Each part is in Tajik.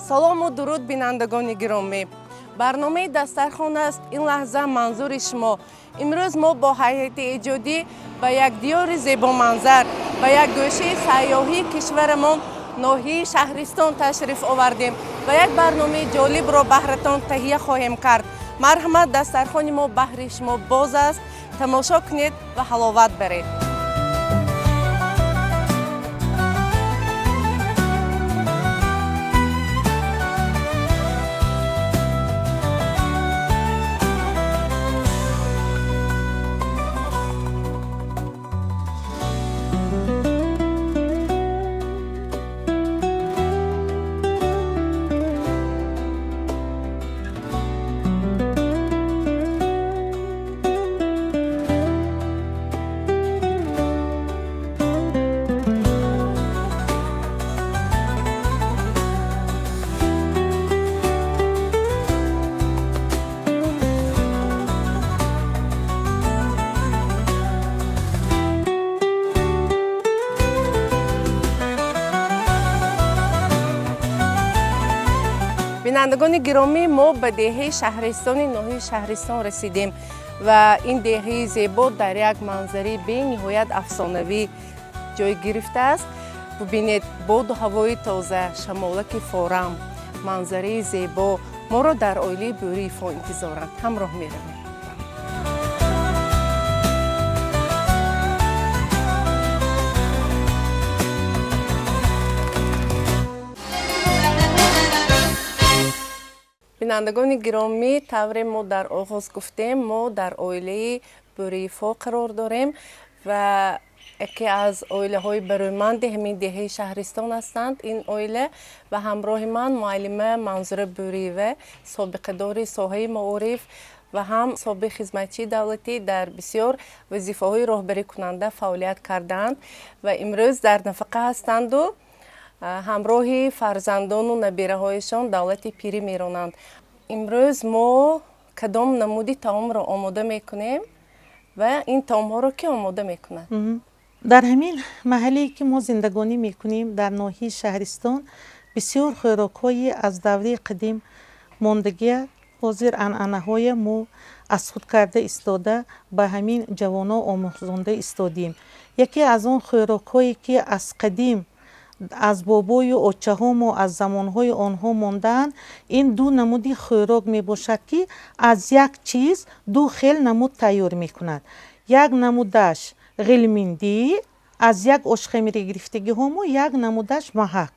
Салому дуруд, бинандагони гиромӣ. Барномаи «Дастархон» аст ин лаҳза манзури шумо. Имрӯз мо бо ҳайати эҷодӣ ба як диёри зебоманзар, ба як гӯшаи сайёҳии кишварамон, ноҳияи Шаҳристон ташриф овардем ва як барномаи ҷолибро баҳратон таҳия хоҳем кард. Марҳамат, дастархони мо баҳри шумо боз аст. Тамошо кунед ва ҳаловат баред. Бинандагони гиромӣ, мо ба деҳаи Шаҳристони ноҳияи Шаҳристон расидем ва ин деҳаи зебо дар як манзараи бениҳоят афсонавӣ ҷой гирифтааст. Бубинед, боду ҳавои тоза, шамолаки форам, манзараи зебо моро дар оилаи Бӯриевҳо интизоранд. Ҳамроҳ меравем. Бинандагони гиромӣ, тавре мо дар оғоз гуфтем, мо дар оилаи Бӯриевҳо қарор дорем ва яке аз оилаҳои барӯманди ҳамин деҳаи Шаҳристон ҳастанд ин оила. Ва ҳамроҳи ман муаллима Манзура Бӯриева, собиқадори соҳаи маориф ва ҳам собиқ хизматчии давлатӣ, дар бисёр вазифаҳои роҳбарикунанда фаъолият кардаанд ва имрӯз дар нафақа ҳастанду ҳамроҳи фарзандону набираҳояшон давлати пирӣ меронанд. Имрӯз мо кадом намуди таомро омода мекунем ва ин таомҳоро кӣ омода мекунад? Дар ҳамин маҳалле, ки мо зиндагонӣ мекунем, дар ноҳияи Шаҳристон, бисёр хӯрокҳои аз давраи қадим мондагия ҳозир анъанаҳоя мо аз худ карда истода, ба ҳамин ҷавонон омӯзонда истодем. Яке аз он хӯрокҳое, ки аз қадим, аз бобою очаҳо мо, аз замонҳои онҳо мондаанд, ин ду намуди хӯрок мебошад, ки аз як чиз ду хел намуд тайёр мекунад. Як намудаш ғилминдӣ, аз як ошхамири гирифтагиҳо мо, як намудаш маҳак.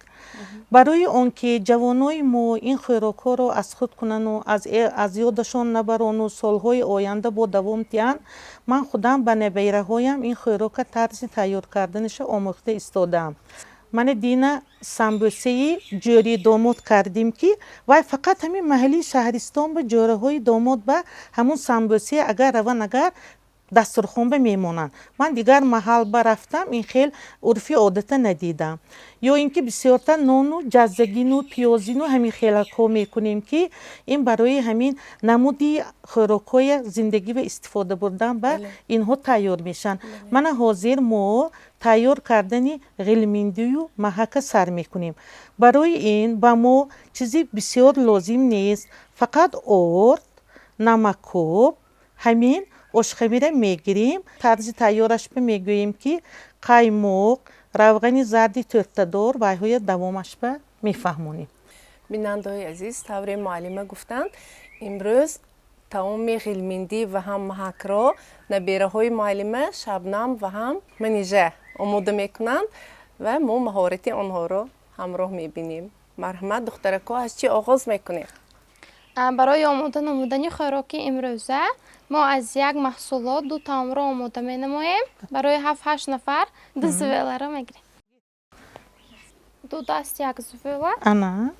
Барои он ки ҷавонои мо ин хӯрокҳоро аз худ кунану аз ёдашон набарону солҳои оянда бо давом диҳанд, ман худам ба набераҳоям ин хӯрока тарзи тайёр карданаша омӯхта истодаам. Мана, дина самбӯсаи ҷӯри домод кардем, ки вай фақат ҳамин маҳаллии Шаҳристон ба ҷӯраҳои домод ба ҳамун самбӯсае агар раван, агар дастурхонба мемонанд. Ман дигар маҳал ба рафтам, ин хел урфи одата надидам. Ё ин ки бисёртар нону ҷаззагину пиёзину ҳамин хелакҳо мекунем, ки ин барои ҳамин намуди хӯрокҳоя зиндагӣ ва истифода бурдан ба инҳо тайёр мешаванд. Мана, ҳозир мо тайёр кардани ғилминдию маҳака сар мекунем. Барои ин ба мо чизи бисёр лозим нест, фақат орд, намакоб, ҳамин ошхамира мегирем. Тарзи тайёрашба мегӯем, ки қаймоқ, равғани зарди тӯртадор, вайҳоя давомашба мефаҳмонем. Бинандаҳои азиз, тавре муаллима гуфтанд, имрӯз таоми ғилминдӣ ва ҳам маҳакро набераҳои муаллима Шабнам ва ҳам Манижа омода мекунанд ва мо маҳорати онҳоро ҳамроҳ мебинем. Марҳамат, духтарако, аз чӣ оғоз мекунем? Барои омода намудани хӯроки имрӯза мо аз як маҳсулот ду таомро омода менамоем. Барои ҳафт ҳашт нафар ду зувеларо мегирем, ду даст як зувела. Ана.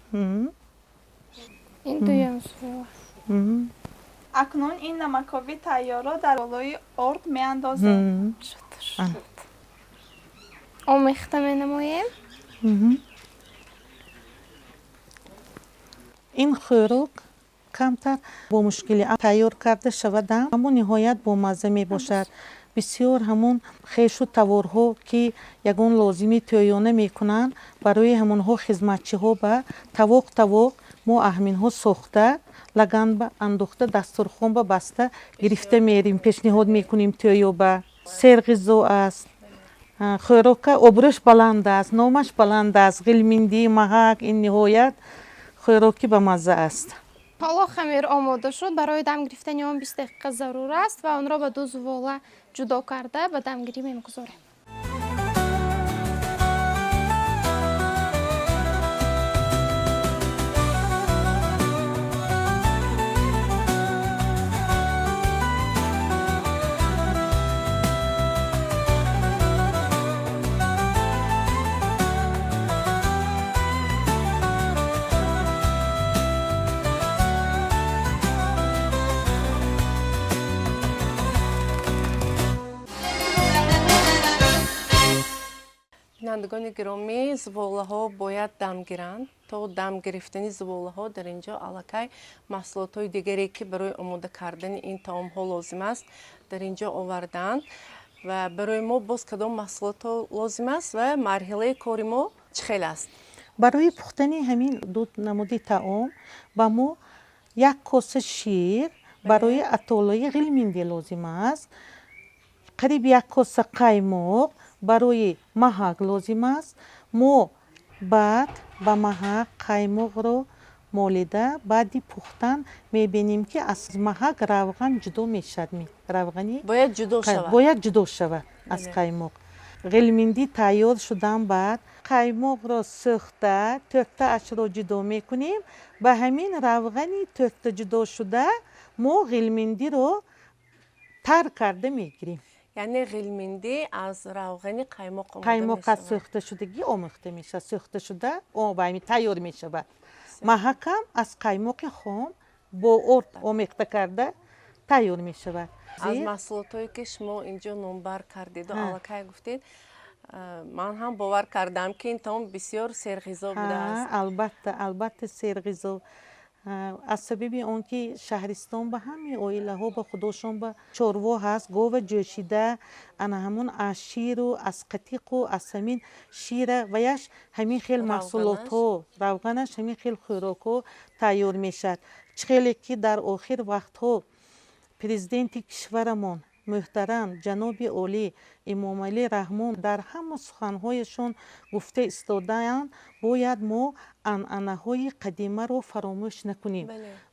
Ин дуюм зувела. Акнун ин намакоби тайёрро дар болои орд меандозем. Омехта менамоем. Ин хӯрок камтар бо мушкилӣ тайёр карда шавадам, аммо ниҳоят бомазза мебошад. Бисёр ҳамун хешу таворҳо, ки ягон лозими тӯёна мекунанд, барои ҳамонҳо хизматчиҳо ба тавоқ тавоқ мо аҳминҳо сохта, лаганба андохта, дастурхонба баста гирифта мерим, пешниҳод мекунем тӯёба. Серғизо аст хӯрока, обрӯш баланд аст, номаш баланд аст. Ғилминдӣ, маҳак — ин ниҳоят хӯроки бамазза аст. Ҳоло хамир омода шуд. Барои дам гирифтани он 20 дақиқа зарур аст ва онро ба ду зувола ҷудо карда, ба дамгирӣ мегузорем. Бинандагони гиромӣ, зуволаҳо бояд дам гиранд. То дам гирифтани зуволаҳо дар ин ҷо аллакай маҳсулотҳои дигаре, ки барои омода кардани ин таомҳо лозим аст, дар ин ҷо овардаанд. Ва барои мо боз кадом маҳсулотҳо лозим аст ва марҳилаи кори мо чӣ хел аст? Барои пухтани ҳамин ду намуди таом ба мо як коса шир барои атолаи ғилминдӣ лозим аст, қариб як коса қаймоқ барои маҳак лозим аст. Мо баъд ба маҳак қаймоқро молида, баъди пухтан мебинем, ки аз маҳак равған ҷудо мешавад, равғани Бояд ҷудо шавад. Бояд ҷудо шавад аз қаймоқ. Ғилминдӣ тайёр шудан баъд қаймоқро сӯхта, тӯртаашро ҷудо мекунем. Ба ҳамин равғани тӯрта ҷудошуда мо ғилминдиро тар карда мегирем. Яъне ғилминдӣ аз равғани қаймоқ омода Қаймоқ аз мешавад. сӯхташудагӣ омӯхта мешавад, сӯхта шуда тайёр мешавад. Маҳакам аз қаймоқи хом бо орд омехта карда тайёр мешавад. Аз маҳсулотҳое, ки шумо инҷо номбар кардеду аллакай гуфтед, ман ҳам бовар кардам, ки ин таом бисёр серғизо будааст. Албатта, албатта, серғизо, аз сабаби он ки шаҳристон ба ҳамаи оилаҳо ба худошон ба чорво ҳаст, гова ҷӯшида, ана ҳамун аз ширу аз қатиқу аз ҳамин шира ваяш ҳамин хел маҳсулотҳо, равғанаш, ҳамин хел хӯрокҳо тайёр мешавад. Чӣ хеле ки дар охир вақтҳо президенти кишварамон, муҳтарам ҷаноби олӣ Эмомалӣ Раҳмон, дар ҳама суханҳояшон гуфта истодаанд: бояд мо анъанаҳои қадимаро фаромӯш накунем,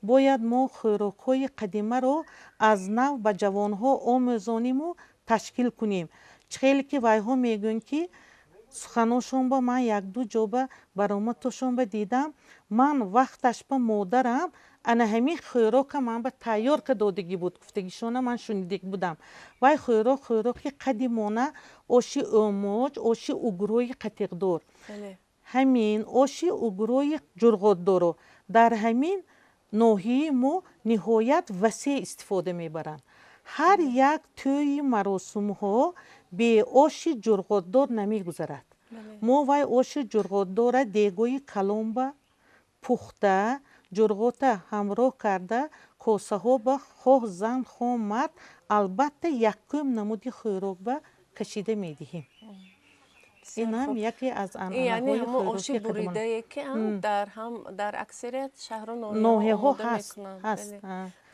бояд мо хӯрокҳои қадимаро аз нав ба ҷавонҳо омӯзониму ташкил кунем. Чӣ хеле ки вайҳо мегӯянд, ки суханошонба ман якду ҷоба баромадтошонба дидам, ман вақташба модарам ана ҳамин хӯрока ман ба тайёр кардодагӣ буд, гуфтагишона ман шунидагӣ будам. Вай хӯрок хӯроки қадимона, оши ӯмоҷ, оши угрӯи қатиқдор. Ҳамин оши угрӯи ҷурғотдоро дар ҳамин ноҳияи мо ниҳоят васеъ истифода мебаранд. Ҳар як тӯйи маросимҳо бе оши ҷурғотдор намегузарад. Мо вай оши ҷурғотдора дегои калонба пухта, ҷурғота ҳамроҳ карда, косаҳо ба хоҳ зан, хоҳ мард, албатта, якум намуди хӯрокба кашида медиҳем. Ин ҳам яке аз Яъне анъанаҳои ҳамон оши хӯроки қадимона. буридае, ки ҳам дар аксарият шаҳру ноҳияҳо ноҳияҳо ҳаст. мекунанд. Ҳаст.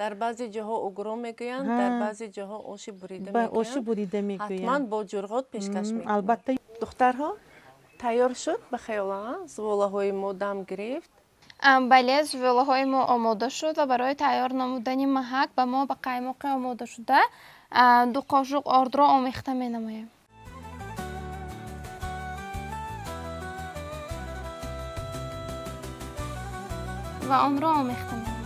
Дар баъзе ҷоҳо угро мегӯянд, дар баъзе ҷоҳо оши бурида оши мегӯянд. бурида мегӯянд. Ҳатман бо ҷурғот пешкаш мекунанд. Албатта. Духтарҳо, тайёр шуд ба хаёлам, зуволаҳои мо дам гирифт. Бале, зуволаҳои мо омода шуд ва барои тайёр намудани маҳак ба мо ба қаймоқи омодашуда 2 қошуқ ордро омехта менамоем ва онро омехта менамоем.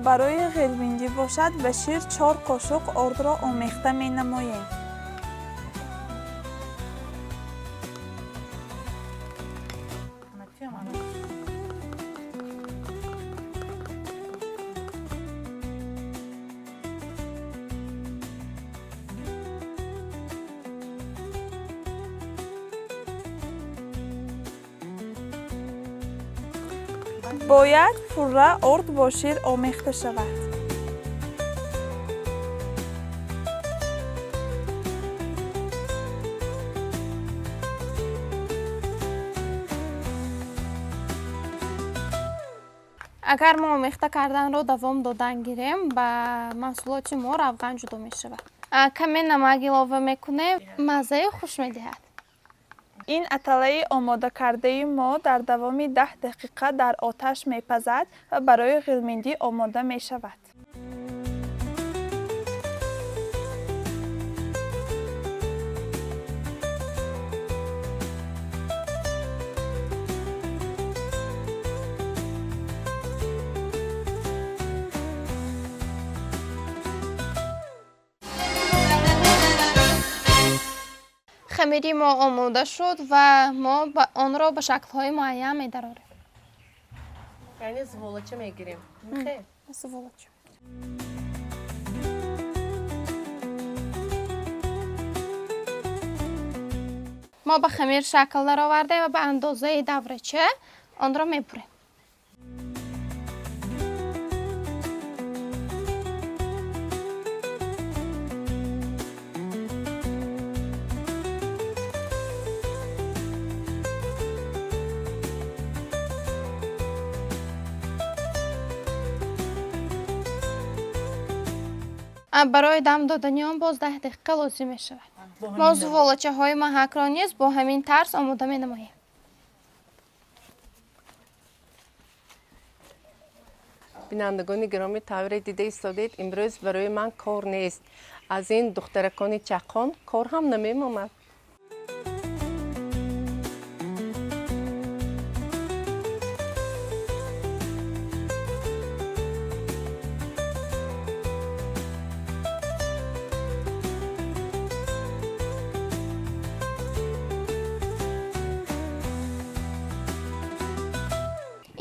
Барои ғилминдӣ бошад, ба шир 4 қошуқ ордро омехта менамоем. Бояд пурра орд бо шир омехта шавад. Агар мо омехта карданро давом додан гирем, ба маҳсулоти мо равған ҷудо мешавад. Каме намак илова мекунем, маззаи хуш медиҳад. Ин аталаи омодакардаи мо дар давоми 10 дақиқа дар оташ мепазад ва барои ғилминдӣ омода мешавад. Хамири мо омода шуд ва мо онро ба шаклҳои муайян медарорем. Яъне зуволача мегирем. Зуволача. Мо ба хамир шакл даровардем ва ба андозаи даврача онро мебурем. Барои дам додани он боз 10 дақиқа лозим мешавад. Мо зуволачаҳои маҳакро низ бо ҳамин тарз омода менамоем. Бинандагони гиромӣ, тавре дида истодед, имрӯз барои ман кор нест. Аз ин духтаракони чаққон кор ҳам намемонад.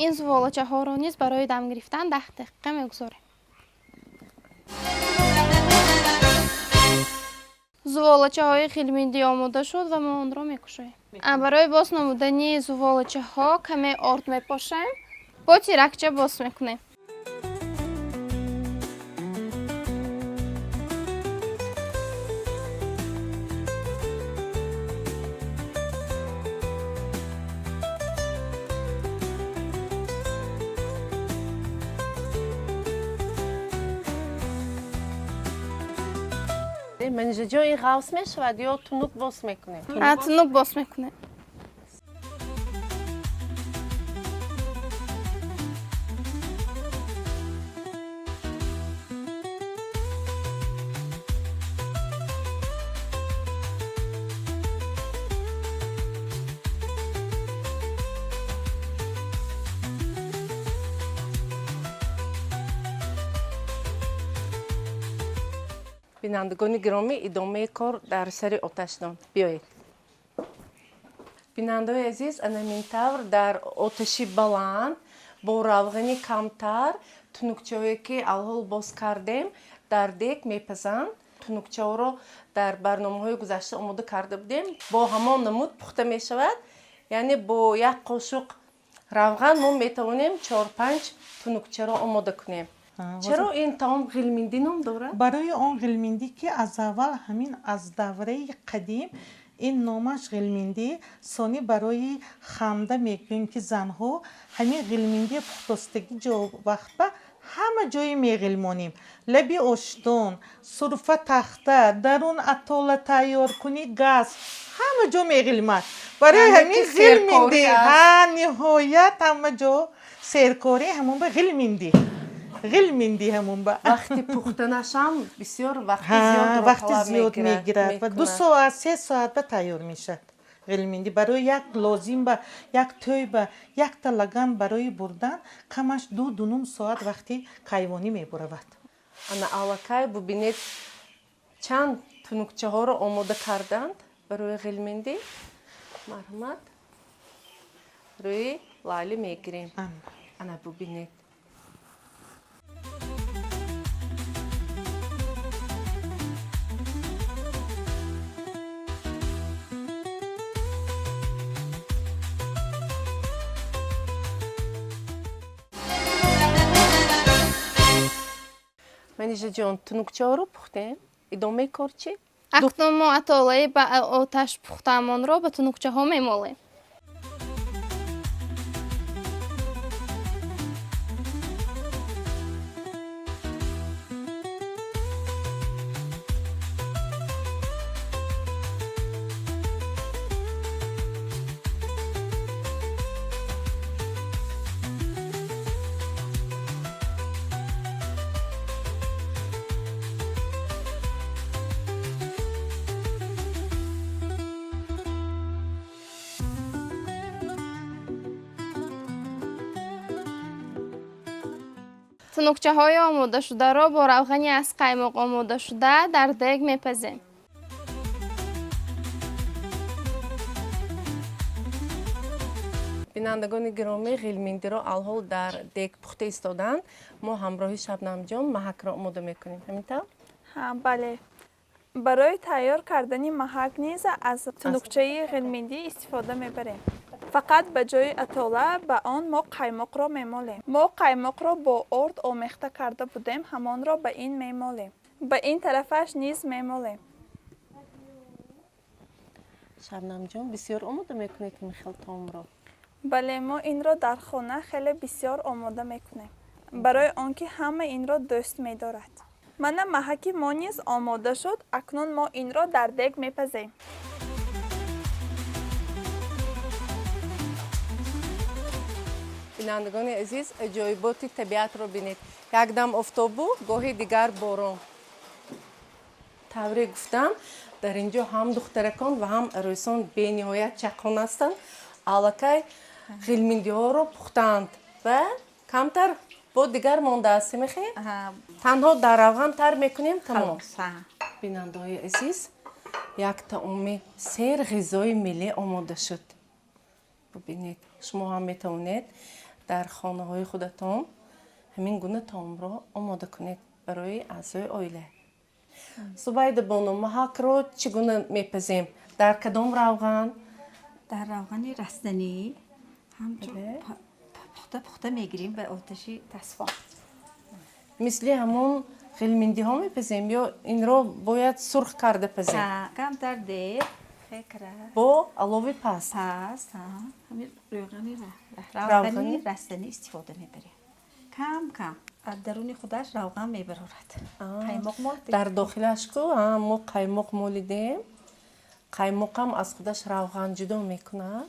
Ин зуволачаҳоро низ барои дам гирифтан 10 дақиқа мегузорем. Зуволачаҳои ғилминдӣ омода шуд ва мо онро мекушоем. Барои боз намудани зуволачаҳо каме орд мепошем, бо тиракча боз мекунем. Манижаҷон, ин ғафс мешавад ё тунук боз мекунем? Тунук боз мекунем. Бинандагони гиромӣ, идомаи кор дар сари оташдон. Биёед. Бинандаои азиз, ана ҳамин тавр дар оташи баланд бо равғани камтар тунукчаҳое ки алҳол боз кардем дар дег мепазанд. Тунукчаҳоро дар барномаҳои гузашта омода карда будем. Бо ҳамон намуд пухта мешавад. Яъне бо як қошуқ равған мо метавонем 4-5 тунукчаро омода кунем. Чаро ин таом ғилминдӣ ном дорад? Барои он ғилминдӣ, ки аз аввал ҳамин аз давраи қадим ин номаш ғилминдӣ. Сонӣ барои ханда мегӯем, ки занҳо ҳамин ғилминдии пухтостагӣ ҷо вақтба ҳама ҷое меғилмонем: лаби оштон, сурфа, тахта, дарун атола тайёркунӣ, газ, ҳама ҷо меғилмад. Барои ҳамин ғилминдӣ. Ҳа, ниҳоят ҳама ҷо серкорӣ, ҳамон ба ғилминдӣ, ғилминди ҳамон ба. Вақти пухтанашам бисёр вақти зиёдро вақти зиёд мегирад ва 2 соат, 3 соат ба тайёр мешавад ғилминдӣ. Барои як лозим ба як тӯй ба якта лаган барои бурдан камаш 2-2.5 соат вақти кайвонӣ мебуравад. Ана аллакай бубинед, чанд тунукчаҳоро омода карданд барои ғилминдӣ. Марҳамат, рӯи лаъли мегирем. Ана бубинед. Манижаҷон, тунукчаҳоро пухтем, идомаи кор чӣ? Акнун мо атолаи ба оташ пухтаамонро ба тунукчаҳо мемолем. Тунукчаҳои омодашударо бо равғани аз қаймоқ омодашуда дар дег мепазем. Бинандагони гиромӣ, ғилминдиро алҳол дар дег пухта истоданд. Мо ҳамроҳи Шабнамҷон маҳакро омода мекунем. Ҳамин тавр? Ҳа, бале. Барои тайёр кардани маҳак низ аз тунукчаи ғилминдӣ истифода мебарем. Фақат ба ҷои атола ба он мо қаймоқро мемолем. Мо қаймоқро бо орд омехта карда будем, ҳамонро ба ин мемолем. Ба ин тарафаш низ мемолем. Шабнамҷон, бисёр омода мекунед ин хел таомро? Бале, мо инро дар хона хеле бисёр омода мекунем, барои он ки ҳама инро дӯст медорад. Мана маҳаки мо низ омода шуд, акнун мо инро дар дег мепазем. Бинандагони азиз, аҷоиботи табиатро бинед. Якдам офтобу, гоҳи дигар борон. Тавре гуфтам, дар ин ҷо ҳам духтаракон ва ҳам арӯсон бениҳоят чаққон ҳастанд. Аллакай ғилминдиҳоро пухтаанд ва камтар бо дигар мондааст. Мехе? Танҳо дар равған тар мекунем, тамом. Бинандаҳои азиз, як таоми серғизои миллӣ омода шуд. Бубинед, шумо ҳам метавонед дар хонаҳои худатон ҳамин гуна таомро омода кунед барои аъзои оила. Зубайда бону, маҳакро чӣ гуна мепазем? Дар кадом равған? Дар равғани растанӣ ҳамчун пухта пухта мегирем ба оташи тасфон. Мисли ҳамон ғилминдиҳо мепазем ё инро бояд сурх карда пазем? Камтар дер бо алови паст. Паст, ҳамин равғани растанӣ истифода мебарем. Кам кам аз даруни худаш равған мебарорад. Қаймоқ мол дар дохилаш ку мо қаймоқ молидем. Қаймоқам аз худаш равған ҷудо мекунад.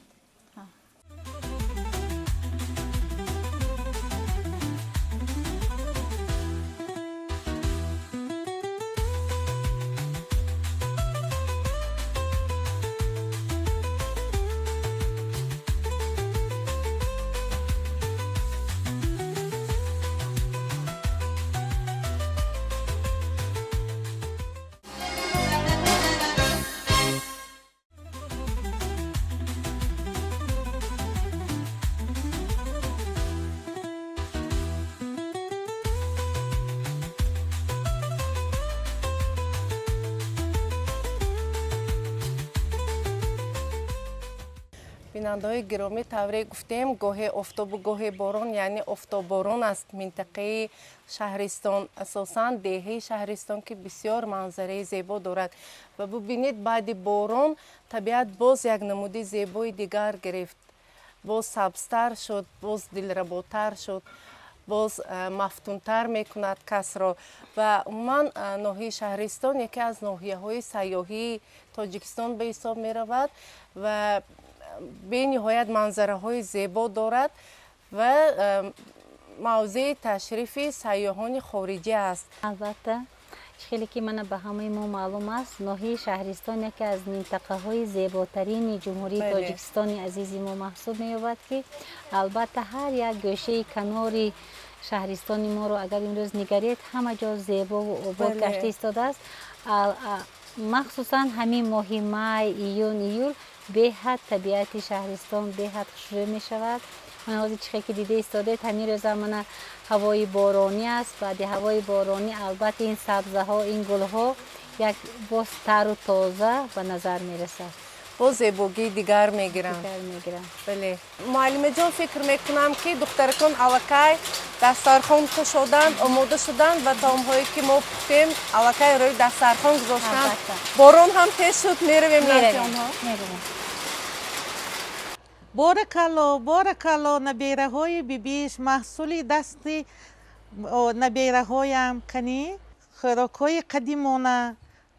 Бинандаҳои гиромӣ, тавре гуфтем, гоҳе офтобу гоҳе борон, яъне офтобборон аст минтақаи шаҳристон, асосан деҳаи шаҳристон, ки бисёр манзараи зебо дорад. Ва бубинед, баъди борон табиат боз як намуди зебои дигар гирифт, боз сабзтар шуд, боз дилработар шуд, боз мафтунтар мекунад касро. Ва умуман ноҳияи шаҳристон яке аз ноҳияҳои сайёҳии Тоҷикистон ба ҳисоб меравад ва бениҳоят манзараҳои зебо дорад ва мавзеи ташрифи сайёҳони хориҷӣ аст. Албатта, хеле ки мана ба ҳамаи мо маълум аст, ноҳияи шаҳристон яке аз минтақаҳои зеботарини Ҷумҳурии Тоҷикистони азизи мо маҳсуб меёбад, ки албатта ҳар як гӯшаи канори шаҳристони моро агар имрӯз нигаред, ҳама ҷо зебову обод гашта истодааст. Махсусан ҳамин моҳи май, июн, июл беҳад табиати шаҳристон беҳад хушрӯй мешавад. Ман ҳозир чихе ки дида истодед, ҳамин рӯза мана ҳавои боронӣ аст. Баъди ҳавои боронӣ албатта ин сабзаҳо, ин гулҳо як боз тару тоза ба назар мерасад. Бо зебогии дигар мегиранд. Дигар мегиранд. Бале, муаллимаҷон, фикр мекунам, ки духтаракон аллакай дастархон кушоданд, омода шуданд ва таомҳое, ки мо пухтем, аллакай рӯи дастархон гузоштанд. Албатта. Борон ҳам тез шуд, меравем назди Меравем. онҳо. Меравем. Боракалло, боракалло, набераҳои бибиш, маҳсули дасти набераҳоям. Канӣ, хӯрокҳои қадимона,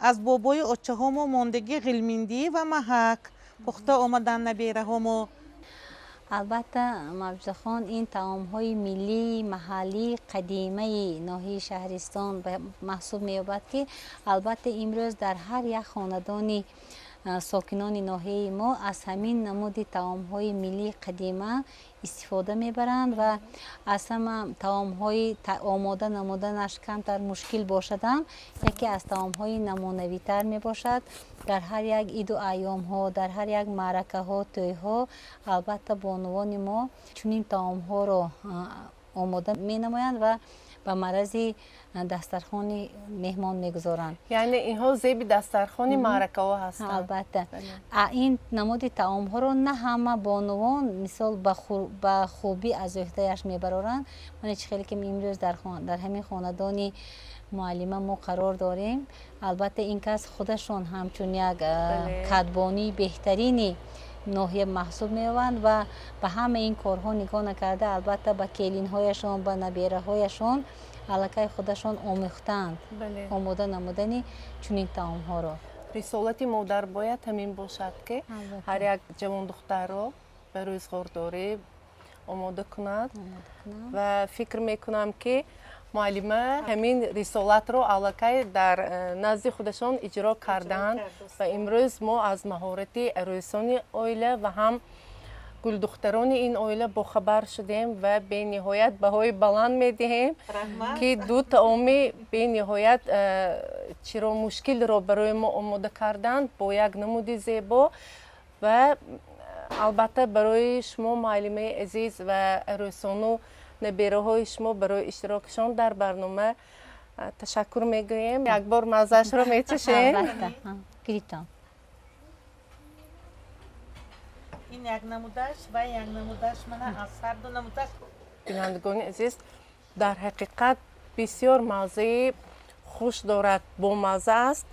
аз бобою очаҳомо мондагӣ, ғилминдӣ ва маҳак пухта омадан набераҳомо. Албатта, Мавҷудахон, ин таомҳои миллии маҳаллии қадимаи ноҳияи Шаҳристон маҳсуб меёбад, ки албатта имрӯз дар ҳар як хонадони сокинони ноҳияи мо аз ҳамин намуди таомҳои миллии қадима истифода мебаранд ва аз ҳама таомҳои омода намуданаш камтар мушкил бошадам, яке аз таомҳои намунавитар мебошад. Дар ҳар як иду айёмҳо, дар ҳар як маъракаҳо, тӯйҳо албатта бонувони мо чунин таомҳоро омода менамоянд ва ба маррази дастархони меҳмон мегузоранд. Яъне инҳо зеби дастархони маъракаҳо ҳастанд. Албатта, ин намуди таомҳоро на ҳама бонувон, мисол, ба хубӣ аз ӯҳдаяш мебароранд. Мана чӣ хеле ки имрӯз дар ҳамин хонадони муаллима мо қарор дорем, албатта ин кас худашон ҳамчун як кадбонии беҳтарини ноҳия маҳсуб меёбанд ва ба ҳама ин корҳо нигоҳ накарда, албатта ба келинҳояшон, ба набераҳояшон аллакай худашон омӯхтаанд омода намудани чунин таомҳоро. Рисолати модар бояд ҳамин бошад, ки ҳар як ҷавондухтарро ба рӯзғордорӣ омода кунад, ва фикр мекунам, ки муаллима ҳамин рисолатро аллакай дар назди худашон иҷро кардаанд ва имрӯз мо аз маҳорати арӯсони оила ва ҳам гулдухтарони ин оила бохабар шудем ва бениҳоят баҳои баланд медиҳем, ки ду таоми бениҳоят чиро мушкилро барои мо омода карданд бо як намуди зебо. Ва албатта барои шумо, муаллимаи азиз, ва арӯсону набераҳои шумо барои иштирокашон дар барнома ташаккур мегӯем. Як бор маззаашро мечашем. Албатта, гиритон. Ин як намудаш ва як намудаш, мана аз ҳар ду намудаш. Бинандагони азиз, дар ҳақиқат бисёр маззаи хуш дорад, бомазза аст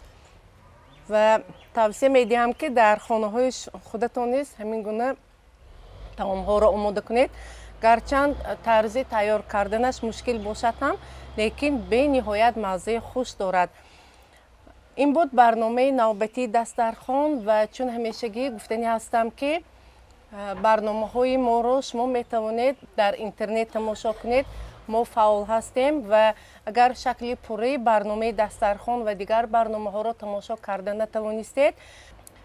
ва тавсия медиҳам, ки дар хонаҳои худатон низ ҳамин гуна таомҳоро омода кунед. Гарчанд тарзи тайёр карданаш мушкил бошад ҳам, лекин бениҳоят маззаи хуш дорад. Ин буд барномаи навбатии дастархон ва чун ҳамешагӣ гуфтанӣ ҳастам, ки барномаҳои моро шумо метавонед дар интернет тамошо кунед. Мо фаъол ҳастем ва агар шакли пурраи барномаи дастархон ва дигар барномаҳоро тамошо карда натавонистед,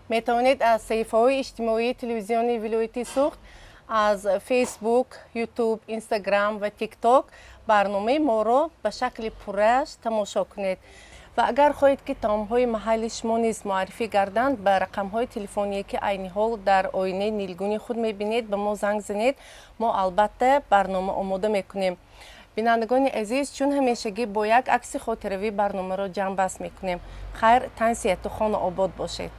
метавонед аз саҳифаҳои иҷтимоии телевизиони вилояти Суғд, аз Фейсбук, Ютуб, Инстаграм ва Тикток барномаи моро ба шакли пуррааш тамошо кунед. Ва агар хоҳед, ки таомҳои маҳалли шумо низ муаррифӣ гарданд, ба рақамҳои телефоние, ки айни ҳол дар оинаи нилгуни худ мебинед, ба мо занг занед. Мо албатта барнома омода мекунем. Бинандагони азиз, чун ҳамешагӣ бо як акси хотиравӣ барномаро ҷамъбаст мекунем. Хайр, тан сиҳату хона обод бошед.